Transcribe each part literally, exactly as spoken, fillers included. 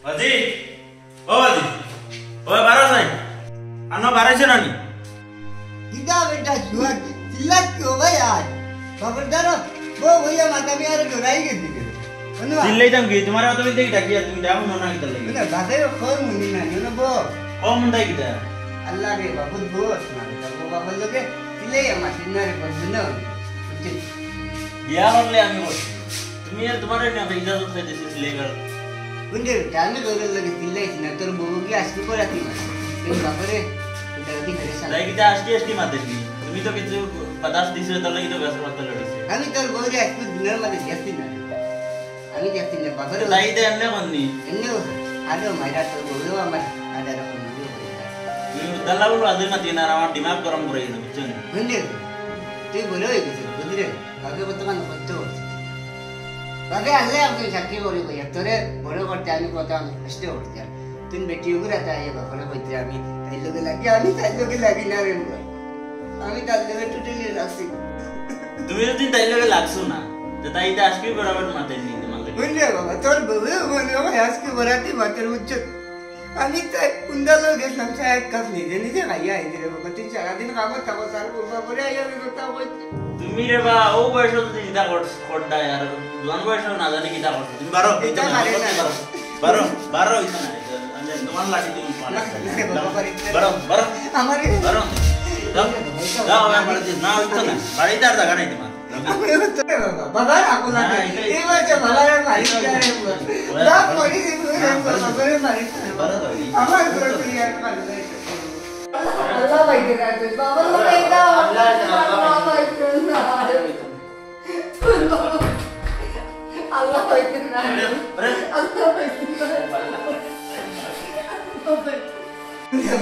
বাজি, ও বাজি, ও বারো যাই। আনো বারোইছে না নি? কিতা বেটা সুয়াগ, চিল্লাত কিতা ও ভাই আয়? বাপর দাঁড়া, বউ হইয়া মাথা নিয়ে আরো ডরাই গেছি রে। শোনো, চিল্লাইতাম কি? তোমার অত বেশি ডাকি আর তুমি ডাকো মনে হয় কিতা লাগে? না, বাপের খোর মুনি না, শোনো বউ। ও মুন্ডাই কিতা? আল্লাহ রে, বাপর বউ আছে না, বেটা, বউ বাপর লগে চিল্লাই আমার সিনারে বলছো না। বুঝছি? বিয়া করলে আমি করছি। তুমি আর তোমার না ইজাজত খাই দিছি সিলেবার। কোন রে, আমি তোর লগে চিল্লাইছি না, তোর বউ কি আজকে পড়াতি না? এই বাপরে, ওটা কি ধরে সালা? তাই কিতা আজকে আজকে মাতে নি? তুমি তো কিছু বাতাস দিছিলে, তার লাগি তো গাছের পাতা লড়েছে। আমি তোর বউরে আজকে দিনের মাঝে দেখছি না। আমি দেখছি না, বাপরে। তাই তো এমনি করনি। এমনিও আরো মাইরা তোর বউরেও আমার আধার এখন মনে হয়। তুমি উদালা বলো, আদে মাতি না, আর আমার দিমাগ গরম করে দিল, বুঝছো নি? বুঝলি? তুই বড় হয়ে গেছিস, বুঝলি রে? বাপে বর্তমান করতে করছে। বাপে আসলে আপনি চাকরি করে কইয়া, তোরে বড় করতে আমি কত আমি কষ্ট করছি। আর তুই বেটি ওগুলো তাই বাপরে কইতে আমি তাই লগে লাগি, আমি তাই লগে লাগি না রে বাবা। আমি তার লগে টুটে নিয়ে রাখছি। তুমি যদি তাই লগে লাগছো না, তো তাই তো আজকে বরাবর মাথায় নিয়ে তোমার লগে। বুঝলি রে বাবা, তোর বউ মনে হয় আজকে বরাতি মাথার উচ্চ। আমি তো এক কুন্ডা লগে গেছিলাম, চা এক কাপ নিজে নিজে খাইয়া আইছি রে বাবা। তুই সারাদিন খাবার থাকো, তার বাবা করে আইয়া আমি কথা বলছি। তুমি রে বা, ও বয়সে যদি চিন্তা কর-, করতায় আর জোয়ান বয়সে না জানি কিতা করছো। তুমি বারো, এটা তুমি পারে না। বারো, বারো, বারো, হইতো না। আমি তোমার লাঠি তুমি পারো। না, না, বাবা, পারি না। বারো, বারো। আমারে বারো। যাও, যাও, আমার বাড়িতে না হইতো না। বাড়িতে আর জায়গা নাই তোমার। বাবা, রাখো না। না, এটাই। এই বাচ্চা বাবা আর মারি যায়। বাপ মরি গেছে, বাবা রে মারি। বারো, বারো। আমার ঘরে তুই আর মারি যায়। আল্লাহ পাইতে না, তুই বাবা, আল্লাহ পাইতে না। আল্লাহ পাইতে না। আল্লাহ পাইতে না।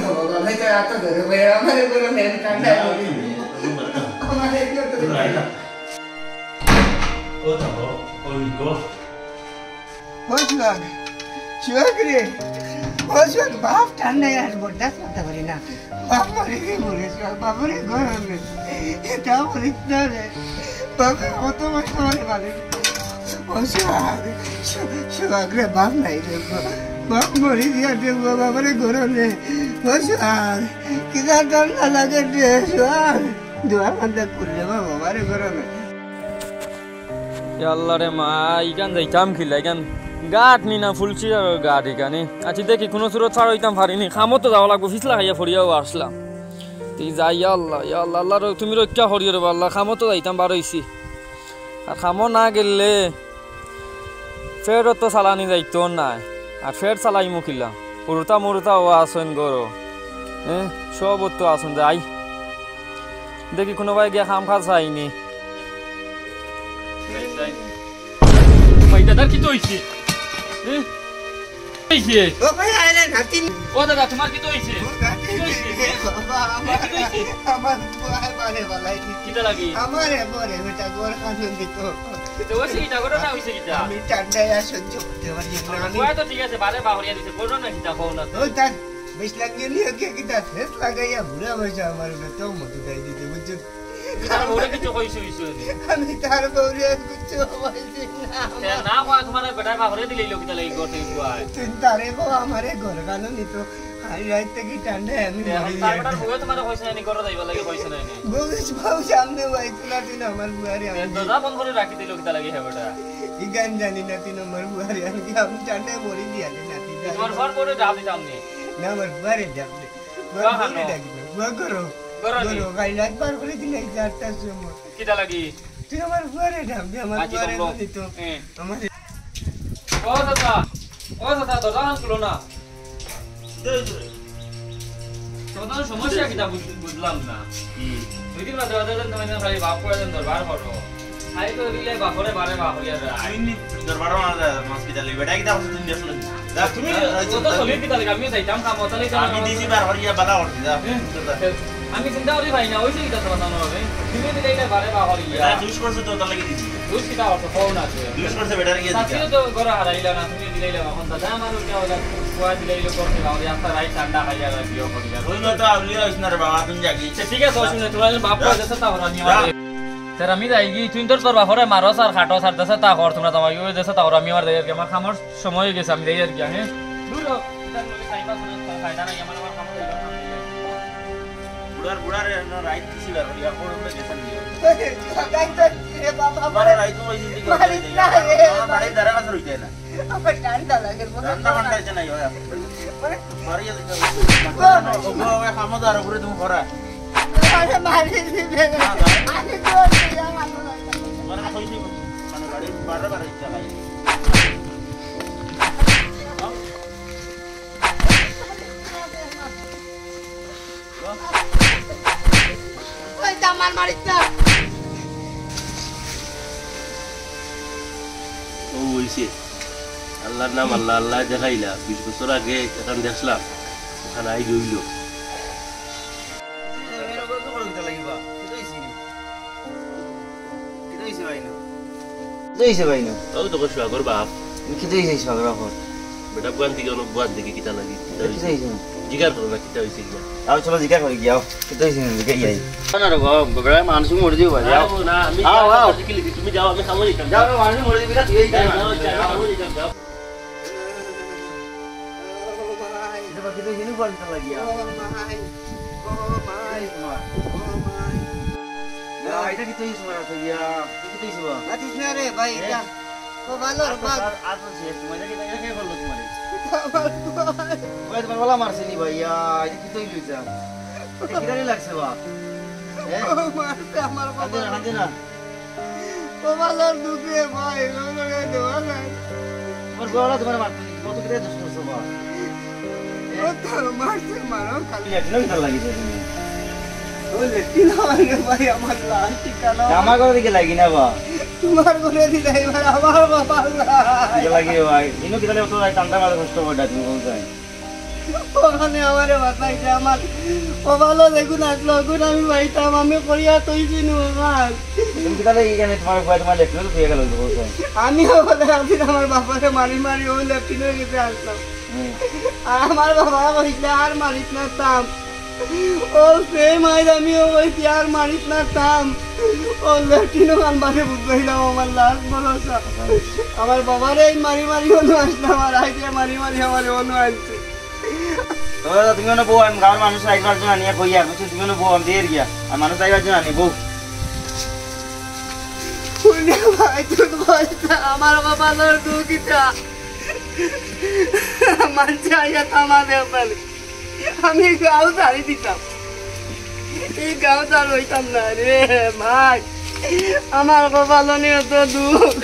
বাবা, বাবা, ভাই, তো এত ধরে ভাই, আমার এগুলো মেন কান্ডা করি। আমার এগুলো তো ও তো, ও, ও, ও। ও সুহাগ, সুহাগ রে, ও সুহাগ, বাপ ঠান্ডায় আর বরদাস্ত করতে পারি না। বাপ মরে গেছে, মরে সুহাগ, বাপরে গরম রে। এটা মরিস না রে। বাপে কত কষ্ট করে পালে। ও সুহাগ, সু-, সুহাগ রে, বাপ নাই রে। বাপ মরে গিয়া রে, বাপরে গরম রে। ও সুহাগ, কিনা ঠান্ডা লাগে রে, সুহাগ। দুয়ার মাঝে খুললে বাবা, বাবারে গরম রে। ইয়া আল্লাহ রে মা, ইখান যাইতাম কিলা, ইখান ঘাট নি না ফুলসি ঘাট ইখানে। আচ্ছা দেখি, কুনু সুরত ফার অইতাম পারি নি, কামো তো যাওয়া লাগবো, ফিছলা খাইয়া পড়িয়াও আসলাম। তে যাই, ইয়া আল্লাহ, ইয়া আল্লাহ, আল্লাহ রে, তুমি রক্ষা করিও রে বা আল্লাহ, কামো তো যাইতাম বার অইছি। আর কামো না গেলে পেটও তো চালানি যাইতো নায়, আর পেট চালাইমু কিলা? হুরুতা মুরুতা ও আছইন ঘরো, হ্যাঁ, সব তো আছইন, যাই। দেখি কুনুবায় গিয়া কাম কাজ চাইনি। ভাই, দাদার কিতা অইছে? হ্যাঁ? কিতা অইছে? ও ভাই, আরে নাতিন। ও দাদা, তোমার কিতা অইছে? ও নাতিন। কিতা অইছে? বাবা, আমার, কিতা অইছে? আমার পুয়ায় বারে বালাই দিছে। কিতা লাগি? আমারে বারে বেটা ঘর কানুন দিত। তো অইছে কিতা? ঘটনা অইছে কিতা? আমি ঠান্ডায় আর সহ্য করতে পারি না। আমি পুয়ায় তো ঠিক আছে, বারে বাহরিয়া দিছে। ঘটনা কিতা কও না তো? ও তার বিশ লাখ নিয়ে নিয়ে গিয়ে কিতা ফেস লাগাইয়া বুড়া বয়সে আমার উপরে তো মতো দেয় দিতে, বুঝছো? তুমি তার বউরে কিছু কইছো, কইছো নি? আমি তার বউরে আর কিচ্ছু কইছি না। এ, না কয়, তোমার বেটায় বাহরে দিলে লোক তাহলে এই ঘর থেকে পুয়ায়। তুই তারে কও, আমারে ঘর কানো নিত। আমি রাইত থেকে ঠান্ডায় আমি এ, মরি এখন তার যাই। বেটার বউয়ে তোমারে কইছে না নি, ঘরে যাইবার লাগি কইছে না নি? বউস বউ সামনে বাইতো না, তুই আমার বুয়ারে এ, আমি দরজা বন্ধ করে রাখি দিল কিতা লাগি হে বেটা? ইগান জানি না, তুই আমার বুয়ারে আমি, আমি ঠান্ডায় মরি দিয়া দে না, তুই জানি তোমার না। ঘর করে ডাক দিতাম নি। না, আমার বুয়ারে ডাক দে। বুয়া বুয়ারে কানো? ডাকি দে। বুয়া করো। করো নি? করো, ভাই, রাত বার করে দিলে এই চারটার সময়। কিতা লাগি? তুই আমার বুয়ারে ডাক দে, আমার আচ্ছা, বুয়ারে তখন বলো। বলি তো। হ্যাঁ। আমার ও দাদা, ও দাদা, দরজা খান খুলো না। দে, দে। তোমার সমস্যা কিতা বুঝ-, বুঝলাম না। কি? দুই দিন বাদে বাদে তুমি না খালি বাপ করে দেন, দরবার করো। খালি তো দিলে বাপরে বারে বাপ করিয়া যায়। তুই নি দরবার মারা যায়, মাছ কিতা লইবে? এটা কিতা করছো তুমি দেখো না? যা, তুমি যা, যা, কত যা। চলি কিতা লাগে? আমিও যাইতাম কাম, তাহলে তো আমি আমার দিছি বার করিয়া বালা করছি, যা। হ্যাঁ। যা। আমি চিন্তা করি ভাই না, ওই যে কিতা তোমার জানো হবে। তুমি দিলে এটা বারে বাপ করিয়া। এটা দুষ করছে তো, তার লাগি দিছি। দুষ কিতা করছে, কও না তো। দুষ করছে বেটারে গিয়া তার দিতা। ছিল তো ঘরে হারাইলা না, তুমি দিলাইলা না। এখন দাদা আমার ওইটা ওইটা কুয়া দিলাইলো করতে না, ওই আস্তা রাইত ঠান্ডা খাইয়া আর বিয়ে করিয়া। ওই মতো আউলিয়া হইছ না রে বাবা, তুমি জাগি। আচ্ছা, ঠিক আছে, অসুবিধা নেই, তোমরা যদি বাপ করে দেশে তা হরানি যা। আমার। স্যার, আমি যাই কি, তুই তোর তোর বাপরে মারো স্যার, খাটো স্যার, দেশে তা কর, তোমরা তোমার ওই দেশে তা কর, আমি আমার যাই আর কি, আমার কামর সময় হয়ে গেছে, আমি যাই আর কি, হ্যাঁ। দূর হ। ইতার লগে time pass করার ফায়দা নাই, আমার, আমার কাম আছে, আমার কাম আছে। বুড়ার, বুড়ার এ, না, রাইত কিসি বার করি, আর কোন আমরা গেছেন দিও। গাইতে রে বাবা, আমার রাইত ওই দিন থেকে মারিস না রে। আমার বাড়ির ধারে কাছে রইতে না। আমার ঠান্ডা লাগে, মনে ঠান্ডা হয়। ফান্ডা হইছে না, ইয়া। মানে বাড়ি যেতে হবে। বাবা। ও, ও, ও, খামো দাঁড়া, ঘুরে তুমি ঘোরা। আরে মারি দিবে রে। না, না। আমি তো আর ইয়া মারবো না। মানে কইছি, মানে গাড়ি বারো বার ইচ্ছা নাই। ওই তো আমার মারিস না। ও বলছে, আল্লাহর নাম আল্লাহ, আল্লাহ দেখাইলা। বিশ বছর আগে এখান দেখলাম, ওখানে আই রইল। কিতা অইছে ভাই না? কিতা অইছে ভাই না? ও তো কইছো আগর বাপ। কিতা অইছে আগর বাপ? বেটা বুয়ান দিকে, অনেক বুয়ান দিকে কিতা লাগি? কিতা কিতা অইছে? অইছে? জিগার করো না, কিতা অইছে কিনা? আও চলো জিগার করি গিয়া, আও। কিতা অইছে না, জিগার গিয়া। না রে বাবা, বেটা মানুষ মরে যাইবো ভাই, আও। আও, না, আমি আও, আও। জিগার করি কি লিখি? তুমি যাও, আমি খামো দিতাম। যাও, মানুষ মরে যাইবো, তুই এই যাও, যাও। যাও, যাও, যাও, যাও। ও ভাই। এটা বাকি তো হিনু বলতে লাগিয়া। ও ভাই। ও ভাই। এই তোমার। ও ভাই। না, এটা কি তুই তোমার আছে গিয়া? তুই কি তুই ছিল? মাতিস না রে ভাই, এ? এটা। ও ভালো রে, আর তো বাঘ। আর, আর তো শেষ, তোমার এটা কি, এটা কে করলো তোমার? আমার ভাই। ভাই, তোমার গলা মারছে নি ভাই? ইয়া, এটা কি তুই লইছা? এটা কি গাড়ি লাগছে বা? এ? ও মারছে আমার কান্দে না, বাবা। কান্দে না। কপালর দুঃখে ভাই, রোজা দেওয়া যায়। তোমার বউরা তোমার মারতে নি, কত কিতা দুষ করছো বা? ও তো মারছে, মারো খালি। লেট্রিনও কিতা লাগিছে তুমি? ও লেট্রিন আমার রে ভাই, আমার লাশ ঠিকানা। আমার ঘরে দিকে লাগি না বা? তোমার ঘরে দিলে এবার আমার বাবা। কিতা লাগি রে ভাই? ইনো কিতা লাগি তো ভাই, কান্দা মাঝে কষ্ট করে তুমি কোন যায়? ওখানে আমারে বাঁচাইছে, আমার কপালো যেগুন আসলো, ওগুন আমি পাইতাম, আমি করিয়া তৈছি নু আমার। তুমি কিতা লাগি এখানে তোমার ভয়, তোমার লেট্রিন তো ধুয়ে গেল, বলছো। আমিও বলে আছি আমার বাবারে মারি মারি ওই লেট্রিনের গেছে আসলাম। হুম। আর আমার বাবা কইছে, "আর মারিস না, থাম।" ও সেই মাইর আমিও কইছি, "আর মারিস না, থাম।" ও লেট্রিনও কান বাদে বুঝাইলাম, আমার লাস্ট ভরসা। আমার বাবারে এই মারি মারি অনু আসলাম, আর আইসে মারি মারি আমার অনু আনছে। তোমরা তুমি কোনো বউ, আমি গাঁওর মানুষ চাইবার জন্য আনিয়া কই আর, বুঝছো? তুমি কোনো বউ, আমি দিয়ে গিয়া, আর মানুষ চাইবার জন্য আনি বউ। পুণ্য ভাই, তুই বলছ, আমার কপালর দুঃখিতা। মানছে আইয়া থামা দে ওখানে। আমি গাঁও ছাড়ি দিতাম। এই গাঁও ছাড় হইতাম না রে ভাই। আমার কপালনে অত দুঃখ।